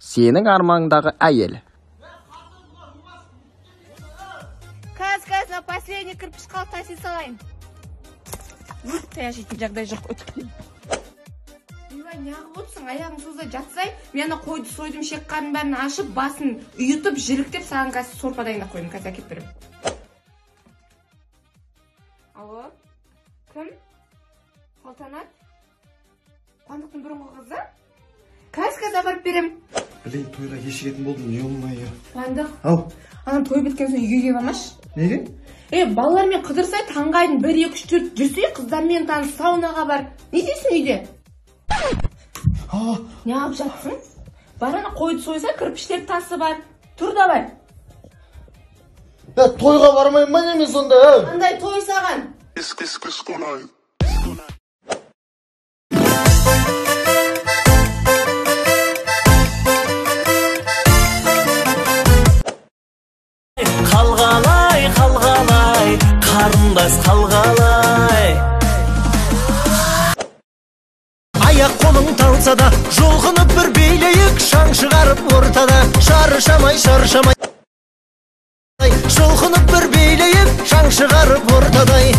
Сенің арманыңдағы әйел. Қазір, мына последний кірпіш қалды, таси салайын. Таяқ жейтін жағдай жоқ, өтіп. Ойбай, неғып отырсың, аяғың соза жатсай. Мен ана қойды сойдым, шек қарын бәрін ашып, басын ұйытып, жіліктеп, саған қазір сорпа дайындап қойдым, қазір әкеліп беремін. Алло, кім? Салтанат? Қуандықтың бұрынғы қызы? Қазір апарып беремін. Блин, тойға кешігетін болдым, ё-моё. Қуандық. Ау. Анам той біткен соң үйге келіп алмашы. Неге? Балалармен қыдырсай, таңғы айдын 1, 2, 3, 4 жүрсей, қыздармен таныс, саунаға бар. Не дейсің үйде? Неғып жатсың? Бар ана қойды сойса, кірпіштер тасы бар. Тұр давай. Тойға бармаймын ба неме сонда? Қандай той саған? Қалғалай, қалғалай, қарындас қалғалай. Аяқ қолың талса да, жұлқынып бір билейік, шаң шығарып ортада, шаршамай, шаршамай. Жұлқынып бір билейік, шаң шығарып ортадай.